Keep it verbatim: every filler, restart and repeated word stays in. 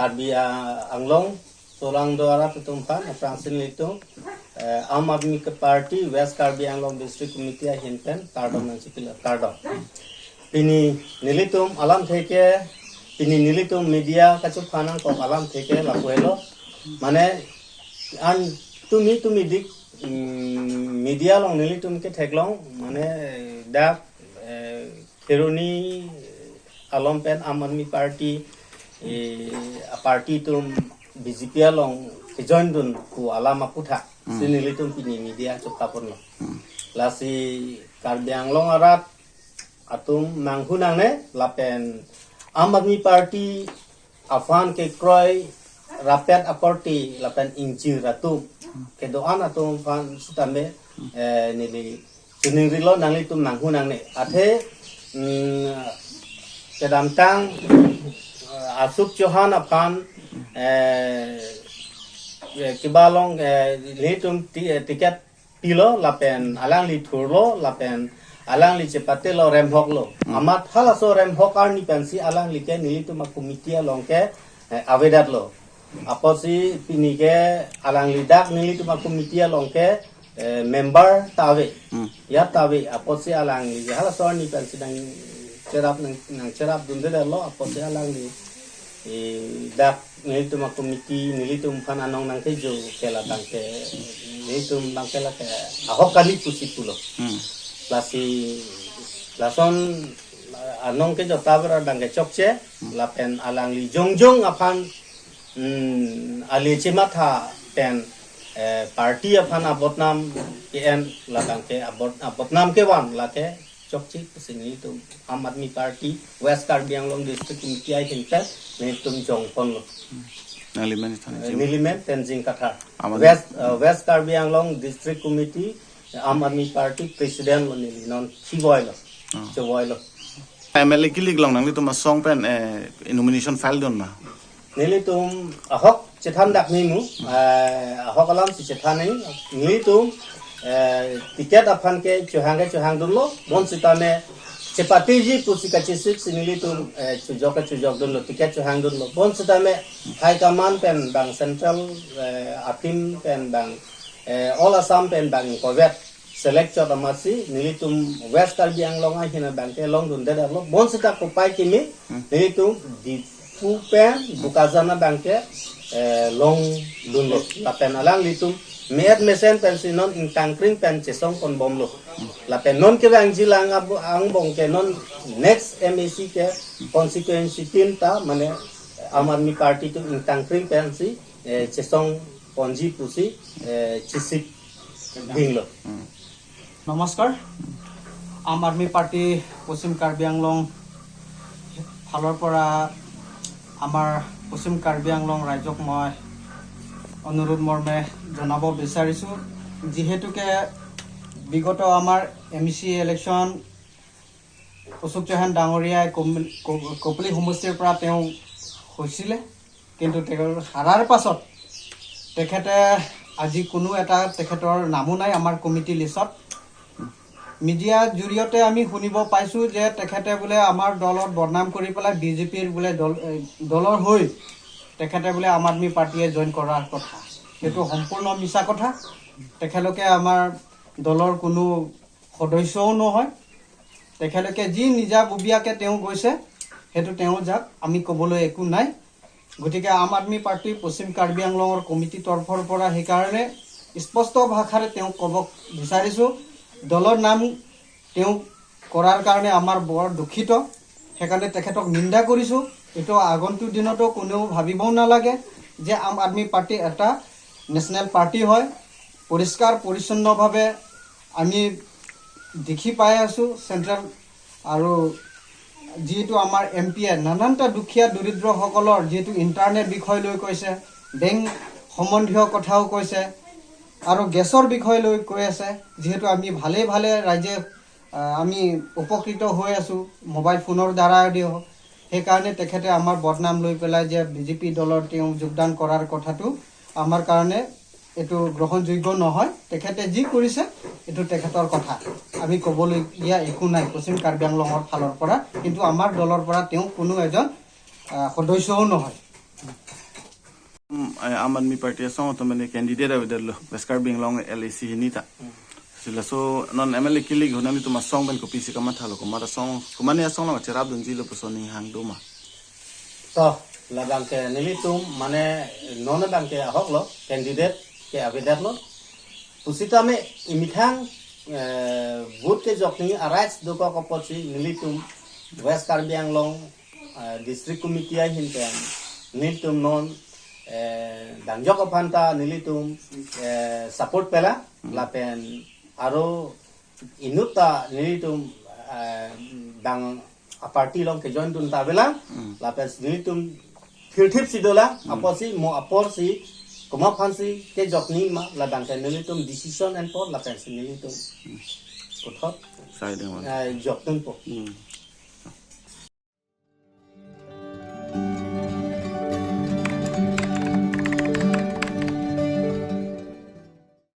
Karbi, ah, Anglong, Solang Dwara tutum aphan, aphrangsi nelitum, eh, Aam Aadmi Party West Karbi Anglong District Committee ahin pen kardom nangchipilo, kardom. Pini nelitum alamthe ke, pini nelitum media kachuphanang kok alamthe ke lapu helo. Mane an tumi tumi dik, mm, media along nelitum ketheklong, mane dak, eh, Kheroni along pen Aam Aadmi Party, eh, a party atum B J P along kejoin dun pu alam aputhak. Hmm. Si nelitum pini media chokta ponlo. Hmm. Lasi Karbi Anglong arat atum manghu nangne lapen Aam Aadmi Party aphan kekroi rapet akorte lapen ingjir atum kedo-an atum aphan sitame, eh, neli chiningrilo, nanglitum manghu nangne. Athe, mm, kedamtang, eh, Ashok Chauhan aphan, eh, eh, kiba along, eh, nelitum ti-, eh, ticket pilo lapen alangli thurlo lapen alangli chepatelo, remhoklo. Hmm. Amat halaso remhok arni pensi alangli ke nelitum a committee along ke, eh, avedet lo. Apotsi pini ke alangli dak nelitum a committee along ke, eh, member ta ave. Hmm. Ya ta ave. Apotsi alangli ke halaso arni pensi nangcherap, nang, nangcherap dunde lo. Apotsi alangli, eh, dak nelitum a committee, nelitum aphan anong nangkejo ke la tangke, nelitum tangke lake ahok kali pusi pulo. Hmm. Lasi lason, eh, anong kejo ta bera tangke chokche, hmm, lapen alangli jongjong aphan, mm, ale chematha pen, eh, party aphan abodnam ke-en la tangke abod-, abodnam kevan lake chokche pusi nelitum Aam Aadmi Party West Karbi Anglong District Committee ahin pen nelitum jong ponlo. Nangli men than, eh, jim. Neli men Tenzing Kathar. Aam Aadmi West, eh, West Karbi Anglong District Committee, Aam Aadmi Party President lo neli, non chevoi lo. Oh. Chevoi lo. M L A kilik along nanglitum asong pen, eh, nomination file dun ma? Nelitum ahok chethan dak nemu, eh, ahok alamsi chethan nai. Nelitum, eh, ticket aphan ke chohang ke chohang dunlo, bonsitame chepatiji pusi kachesik si nelitum, eh, chojok ke chojok dunlo, ticket chohang dunlo. Bonsitame high command pen bang, central, eh, a team pen bang, eh, all Assam pen bang kovet select chot amatsi nelitum West Karbi Anglong ahin abang ke longdunde lo. Bonsita kopai kimi, hmm, nelitum Diphu pen Bokajan abang ke, eh, longdunlo. Lapen alanglitum me-et mesen pensi non ingtangkring pen chesong ponbomlo. Lapen non kevangji lang ab-, angbong ke non next M A C ke constituency tin ta, mane Aam Aadmi Party atum ingtangkring pensi, eh, chesong ponji pusi, eh, chesik dinglo. নমস্কাৰ। আম আদমী পাৰ্টি পশ্চিম কাৰ্বি আংলং ফালৰ পৰা আমাৰ পশ্চিম কাৰ্বি আংলং ৰাইজক মই অনুৰোধ মৰ্মে জনাব বিচাৰিছোঁ, যিহেতুকে বিগত আমাৰ এম চি ইলেকশ্যন অশোক চৌহান ডাঙৰীয়াই কম-, ক-, কপিলী সমষ্টিৰ পৰা তেওঁ হৈছিলে, কিন্তু তেওঁ হাৰাৰ পাছত তেখেতে আজি কোনো এটা তেখেতৰ নামো নাই আমাৰ কমিটি লিষ্টত। মিডিয়াৰ জৰিয়তে আমি শুনিব পাইছোঁ যে তেখেতে বোলে আমাৰ দলত বদনাম কৰি পেলাই বি জে পিৰ বোলে দল, এ, দলৰ হৈ তেখেতে বোলে আম আদমী পাৰ্টিয়ে জইন কৰাৰ কথা। সেইটো সম্পূৰ্ণ মিছা কথা। তেখেতলোকে আমাৰ দলৰ কোনো সদস্যও নহয়। তেখেতলোকে যি নিজাববীয়াকে তেওঁ গৈছে, সেইটো তেওঁ যাক, আমি ক'বলৈ একো নাই। গতিকে আম আদমী পাৰ্টি পশ্চিম কাৰ্বি আংলঙৰ কমিটিৰ তৰফৰ পৰা সেইকাৰণে স্পষ্ট ভাষাৰে তেওঁক ক'ব বিচাৰিছোঁ, দলৰ নাম তেওঁ কৰাৰ কাৰণে আমাৰ বৰ দুখিত। সেইকাৰণে তেখেতক নিন্দা কৰিছোঁ। এইটো আগন্তুক দিনতো কোনেও ভাবিবও নালাগে যে আম আদমী পাৰ্টি এটা নেশ্যনেল পাৰ্টি হয়। পৰিষ্কাৰ পৰিচ্ছন্নভাৱে আমি দেখি পাই আছোঁ চেণ্ট্ৰেল আৰু যিহেতু আমাৰ এম পিয়ে নানানটা দুখীয়া দৰিদ্ৰসকলৰ যিহেতু ইণ্টাৰনেট বিষয় লৈ কৈছে, বেংক সম্বন্ধীয় কথাও কৈছে আৰু গেছৰ বিষয় লৈ কৈ আছে। যিহেতু আমি ভালে ভালে ৰাইজে, আহ, আমি উপকৃত হৈ আছোঁ মোবাইল ফোনৰ দ্বাৰা দিও। সেইকাৰণে তেখেতে আমাৰ বদনাম লৈ পেলাই যে বি জে পি দলৰ তেওঁ যোগদান কৰাৰ কথাটো আমাৰ কাৰণে এইটো গ্ৰহণযোগ্য নহয়। তেখেতে যি কৰিছে, এইটো তেখেতৰ কথা, আমি ক'বলগীয়া একো নাই পশ্চিম কাৰ্বি আংলঙৰ ফালৰ পৰা। কিন্তু আমাৰ দলৰ পৰা তেওঁ কোনো এজন, আহ, সদস্যও নহয়। Hmm, eh, Aam Aadmi Party asong atum mane candidate avedetlo West Karbi Anglong L A C hini ta. Hmm. Si laso non M L A kilik ho nanglitum asong pen kopisi kamathalo, komat asong, komat asong along cherapdunjilo puson ning hang do ma? To, labang ke nelitum mane non abang ke ahoklo, candidate ke avedetlo. Pusitame imethang, eh, vote kejok ni arise dokok apotsi nelitum West Karbi Anglong, eh, District Committee ahin pen nelitum non, eh, dangjok aphan ta nelitum, eh, support pela, lapen aro inut ta nelitum, eh, dang a party along kejoin dun ta avelang, lapen nelitum thirthip si dolang, apotsi mo aporsi komat aphansi kejok ni ma, labang ke nelitum decision enpo, lapensi nelitum puthot, Sai dengwan. eh, jokdunpo. Hmm.